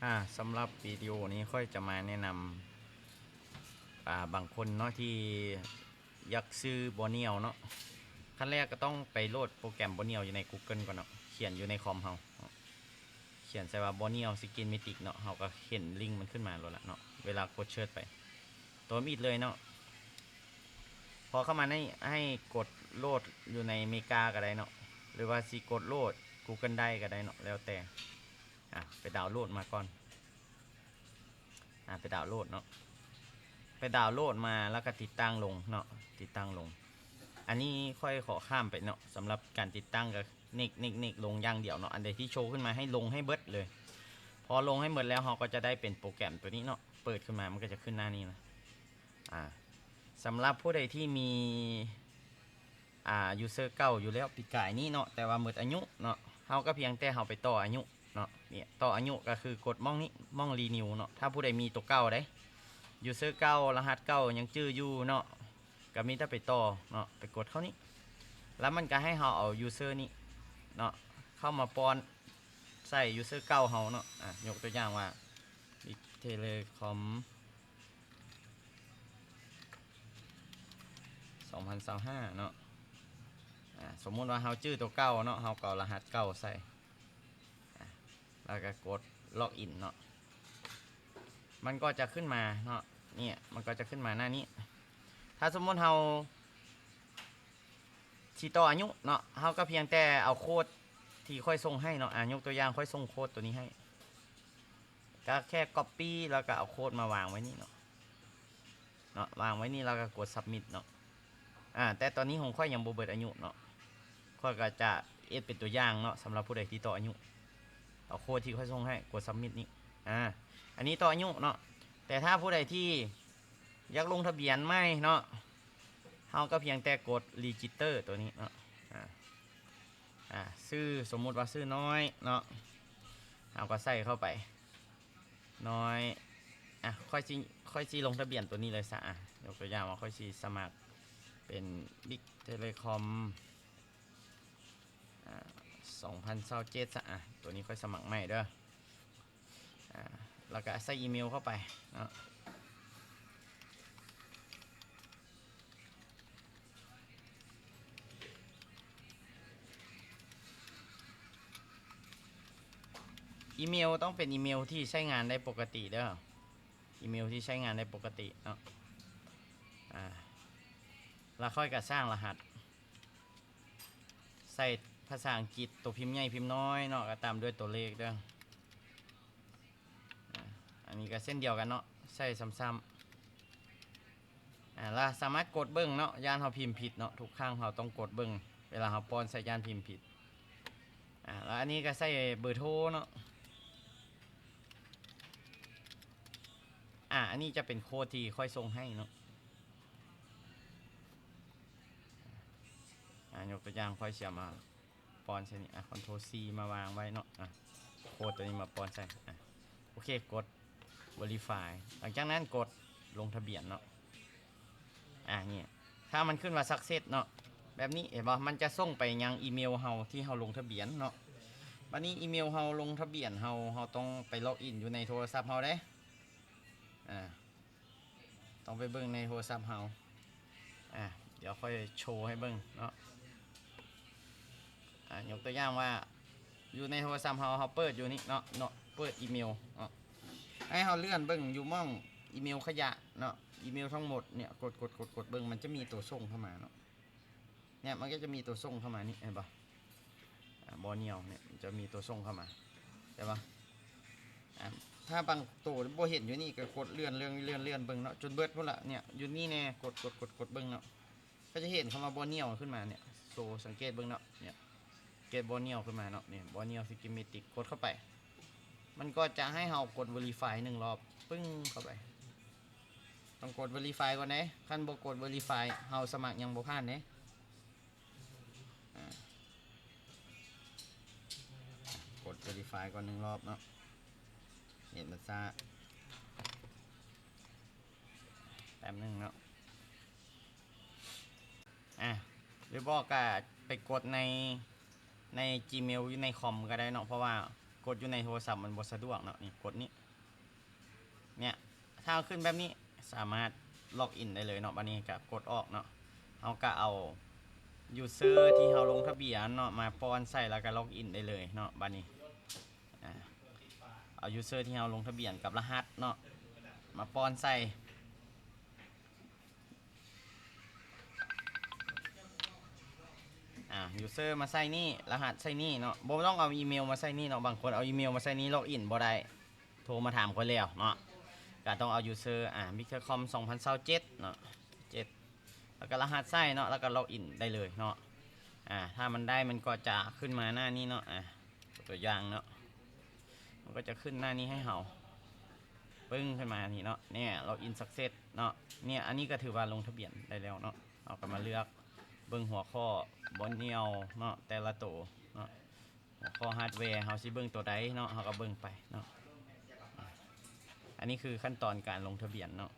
ອ່າ ສຳລັບວິດີໂອນີ້ຂ້ອຍຈະມາແນະນຳ ອ່າ ບາງຄົນເນາະ ທີ່ຢາກຊື້ບໍ່ໜຽວເນາະ. ຂັ້ນແລກກໍຕ້ອງໄປໂຫຼດໂປຣແກຣມບໍ່ໜຽວຢູ່ໃນກູເກີນກ່ອນເນາະ, ຂຽນຢູ່ໃນຄອມເຮົາເນາະ, ຂຽນໃສ່ວ່າບໍ່ໜຽວ Screenmatic ເນາະ, ເຮົາກໍເຫັນລິ້ງມັນຂຶ້ນມາໂລດລະເນາະ ເວລາກົດເສີດໄປ. ຕົວມາອີກເລີຍເນາະ. ພໍເຂົ້າມາໃນ ໃຫ້ກົດໂຫຼດຢູ່ໃນເມກາກໍໄດ້ເນາະ ຫຼືວ່າຊິກົດໂຫຼດ Google Drive ກໍໄດ້ເນາະ ແລ້ວແຕ່. ອ່າ ໄປດາວໂຫຼດມາກ່ອນ. ອ່າ ໄປດາວໂຫຼດເນາະ, ໄປດາວໂຫຼດມາແລ້ວກໍຕິດຕັ້ງລົງເນາະ, ຕິດຕັ້ງລົງ. ອັນນີ້ຂ້ອຍຂໍຂ້າມໄປເນາະ, ສຳລັບການຕິດຕັ້ງກໍເນັກໆໆລົງຢ່າງດຽວເນາະ. ອັນໃດທີ່ໂຊຂຶ້ນມາໃຫ້ລົງໃຫ້ເບິດເລີຍ. ພໍລົງໃຫ້ເບິດແລ້ວ ເຮົາກໍຈະໄດ້ເປັນໂປຣແກຣມຕົວນີ້ເນາະ, ເປີດຂຶ້ນມາມັນກໍຈະຂຶ້ນໜ້ານີ້ນະ. ອ່າ ສຳລັບຜູ້ໃດທີ່ມີ ອ່າ user ເກົ່າຢູ່ແລ້ວປີກາຍນີ້ເນາະ ແຕ່ວ່າໝົດອາຍຸເນາະ, ເຮົາກໍພຽງແຕ່ເຮົາໄປຕໍ່ອາຍຸເນາະ. ນີ້ ຕໍ່ອາຍຸກໍຄືກົດໝ່ອງນີ້ ໝ່ອງ renew ເນາະ. ຖ້າຜູ້ໃດມີຕົວເກົ່າເດ້ user ເກົ່າ ລະຫັດເກົ່າ ຍັງຈື່ຢູ່ເນາະ, ກໍມີແຕ່ໄປຕໍ່ເນາະ, ໄປກົດເຂົ້ານີ້ ແລ້ວມັນກໍໃຫ້ເຮົາເອົາ user ນີ້ເນາະ ເຂົ້າມາປ້ອນໃສ່ user ເກົ່າເຮົາເນາະ. ອ່າ ຍົກຕົວຢ່າງວ່າ Big Telecom ສອງພັນຊາວຫ້າເນາະ. ອ່າ ສົມມຸດວ່າເຮົາຈື່ຕົວເກົ່າເນາະ, ເຮົາກໍເອົາລະຫັດເກົ່າໃສ່ ອ່າ ແລ້ວກໍກົດ login ເນາະ, ມັນກໍຈະຂຶ້ນມາເນາະ. ນີ້ ມັນກໍຈະຂຶ້ນມາໜ້ານີ້. ຖ້າສົມມຸດເຮົາຊິຕໍ່ອາຍຸເນາະ, ເຮົາກໍພຽງແຕ່ເອົາໂຄດທີ່ຂ້ອຍສົ່ງໃຫ້ເນາະ. ອ່າ ຍົກຕົວຢ່າງ ຂ້ອຍສົ່ງໂຄດຕົວນີ້ໃຫ້ ກໍແຄ່ copy ແລ້ວກໍເອົາໂຄດມາວາງໄວ້ນີ້ເນາະ, ເນາະ ວາງໄວ້ນີ້ ແລ້ວກໍກົດ submit ເນາະ. ອ່າ ແຕ່ຕອນນີ້ຂອງຂ້ອຍຍັງບໍ່ເບິດອາຍຸເນາະ, ຂ້ອຍກໍຈະເຮັດເປັນຕົວຢ່າງເນາະ ສຳລັບຜູ້ໃດທີ່ຕໍ່ອາຍຸ. ເອົາໂຄດທີ່ຂ້ອຍສົ່ງໃຫ້ ກົດ submit ນີ້. ອ່າ ອັນນີ້ຕໍ່ອາຍຸເນາະ, ແຕ່ຖ້າຜູ້ໃດທີ່ຢາກລົງທະບຽນໃໝ່ເນາະ, ເຮົາກໍພຽງແຕ່ກົດ register ຕົວນີ້ເນາະ. ອ່າ ອ່າ ຊື່ ສົມມຸດວ່າຊື່ນ້ອຍເນາະ, ເຮົາກໍໃສ່ເຂົ້າໄປ ນ້ອຍ. ອ່ະ ຂ້ອຍຊິ ຂ້ອຍຊິລົງທະບຽນຕົວນີ້ເລີຍຊະ. ອ່ະ ຍົກຕົວຢ່າງວ່າຂ້ອຍຊິສະໝັກເປັນ Big Telecom ອ່າ ສອງພັນຊາວເຈັດຊະ. ອ່ະ ຕົວນີ້ຂ້ອຍສະໝັກໃໝ່ເດີ. ອ່າ ແລ້ວກໍໃສ່ອີເມວເຂົ້າໄປເນາະ. ອີເມວຕ້ອງເປັນອີເມວທີ່ໃຊ້ງານໄດ້ປົກກະຕິເດີ, ອີເມວທີ່ໃຊ້ງານໄດ້ປົກກະຕິເນາະ. ອ່າ ແລ້ວຂ້ອຍກໍສ້າງລະຫັດ ໃສ່ພາສາອັງກິດ ຕົວພິມໃຫຍ່ພິມນ້ອຍເນາະ, ກໍຕາມດ້ວຍຕົວເລກເດີ. ອ່າ ອັນນີ້ກໍເຊັ່ນດຽວກັນເນາະ, ໃສ່ຊ້ຳໆ. ອ່າ ລະສາມາດກົດເບິ່ງເນາະ, ຢ້ານເຮົາພິມຜິດເນາະ, ທຸກຄັ້ງເຮົາຕ້ອງກົດເບິ່ງ ເວລາເຮົາປ້ອນໃສ່ ຢ້ານພິມຜິດ. ອ່າ ລະອັນນີ້ກໍໃສ່ເບີໂທເນາະ. ອ່າ ອັນນີ້ຈະເປັນໂຄດທີ່ຂ້ອຍສົ່ງໃຫ້ເນາະ. ອ່າ ຍົກຕົວຢ່າງ ຂ້ອຍຊິເອົາມາ ປ້ອນໃສ່ນີ້ ອ່ະ Ctrl C ມາວາງໄວ້ເນາະ. ອ່ະ ໂຄດຕົວນີ້ມາປ້ອນໃສ່. ອ່ະ ໂອເຄ ກົດ Verify. ຫຼັງຈາກນັ້ນກົດລົງທະບຽນເນາະ. ອ່ະ ນີ້ ຖ້າມັນຂຶ້ນວ່າ Success ເນາະ ແບບນີ້ ເຫັນບໍ່? ມັນຈະສົ່ງໄປຍັງອີເມວເຮົາທີ່ເຮົາລົງທະບຽນເນາະ. ບັດນີ້ອີເມວເຮົາລົງທະບຽນ ເຮົາ ເຮົາຕ້ອງໄປ login ຢູ່ໃນໂທລະສັບເຮົາເດ້. ອ່າ ຕ້ອງໄປເບິ່ງໃນໂທລະສັບເຮົາ. ອ່າ ດຽວຂ້ອຍໂຊໃຫ້ເບິ່ງເນາະ. ອ່າ ຍົກຕົວຢ່າງວ່າ ຢູ່ໃນໂທລະສັບເຮົາ ເຮົາເປີດຢູ່ນີ້ເນາະ ເນາະ ເປີດອີເມວເນາະ. ໃຫ້ເຮົາເລື່ອນເບິ່ງຢູ່ໝ່ອງອີເມວຂະຫຍະເນາະ, ອີເມວທັງໝົດເນຍ ກົດ ກົດ ກົດ ກົດເບິ່ງ ມັນຈະມີຕົວສົ່ງເຂົ້າມາເນາະ. ເນຍ ມັນກໍຈະມີຕົວສົ່ງເຂົ້າມານີ້ ເຫັນບໍ່? ອ່າ ບໍ່ໜຽວເນຍ ຈະມີຕົວສົ່ງເຂົ້າມາ ເຫັນບໍ່? ອ່າ ຖ້າບາງໂຕບໍ່ເຫັນຢູ່ນີ້ ກໍກົດເລື່ອນ ເລື່ອນ ເລື່ອນ ເລື່ອນເບິ່ງເນາະ ຈົນເບິດພຸ້ນລະ. ເນຍ ຢູ່ນີ້ແນ່ ກົດ ກົດ ກົດ ກົດເບິ່ງເນາະ, ກໍຈະເຫັນຄຳວ່າບໍ່ໜຽວຂຶ້ນມາເນຍ. ໂຊ ສັງເກດເບິ່ງເນາະ ເນຍ ເກັດບໍ່ໜຽວຂຶ້ນມາເນາະ. ນີ້ ບໍ່ໜຽວ Screenmatic ກົດເຂົ້າໄປ ມັນກໍຈະໃຫ້ເຮົາກົດ Verify ໜຶ່ງລອບ ປຶ້ງ ເຂົ້າໄປ. ຕ້ອງກົດ Verify ກ່ອນເດ້, ຄັນບໍ່ກົດ Verify ເຮົາສະໝັກຍັງບໍ່ຜ່ານເດ້. ອ່າ ກົດ Verify ກ່ອນໜຶ່ງລອບເນາະ. ເນັດມັນຊ້າ ແປັບໜຶ່ງເນາະ. ອ່າ ຫຼືບໍ່ກໍໄປກົດໃນ ໃນ Gmail ຢູ່ໃນຄອມກໍໄດ້ເນາະ, ເພາະວ່າ ກົດຢູ່ໃນໂທລະສັບມັນບໍ່ສະດວກເນາະ. ນີ້ກົດນີ້ ເນຍ ຖ້າເຮົາຂຶ້ນແບບນີ້ ສາມາດລັອກອິນໄດ້ເລີຍເນາະ. ບາດນີ້ກໍກົດອອກເນາະ. ເຮົາກໍເອົາຢູເຊີທີ່ເຮົາລົງທະບຽນເນາະ ມາປ້ອນໃສ່ ແລ້ວກໍລັອກອິນໄດ້ເລີຍເນາະ. ບາດນີ້ ອາ ເອົາຢູເຊີທີ່ເຮົາລົງທະບຽນກັບລະຫັດເນາະ ມາປ້ອນໃສ່ ອາ ຢູເຊີມາໃສ່ນີ້ ລະຫັດໃສ່ນີ້ເນາະ. ບໍ່ຕ້ອງເອົາອີເມວມາໃສ່ນີ້ເນາະ. ບາງຄົນເອົາອີເມວມາໃສ່ນີ້ ລັອກອິນບໍ່ໄດ້ ໂທມາຖາມຂ້ອຍແລ້ວເນາະ. ກໍຕ້ອງເອົາຢູເຊີ ອາ ບິກເທີຄອມ ສອງພັນຊາວເຈັດເນາະ ເຈັດ ແລ້ວກໍລະຫັດໃສ່ເນາະ ແລ້ວກໍລັອກອິນໄດ້ເລີຍເນາະ. ອາ ຖ້າມັນໄດ້ ມັນກໍຈະຂຶ້ນມາໜ້ານີ້ເນາະ. ອາ ຕົວຢ່າງເນາະ ມັນກໍຈະຂຶ້ນໜ້ານີ້ໃຫ້ເຮົາ ປຶ້ງ ຂຶ້ນມານີ້ເນາະ. ເນຍ ລັອກອິນຊັກເຊັດເນາະ. ເນຍ ອັນນີ້ກໍຖືວ່າລົງທະບຽນໄດ້ແລ້ວເນາະ. ເຮົາກໍມາເລືອກເບິ່ງຫົວຂໍ້ ບໍ່ນຽວເນາະ ແຕ່ລະໂຕເນາະ. ຫົວຂໍ້ຮາດແວ ເຮົາຊິເບິ່ງໂຕໃດເນາະ ເຮົາກໍເບິ່ງໄປເນາະ. ອັນນີ້ຄືຂັ້ນຕອນການລົງທະບຽນເນາະ.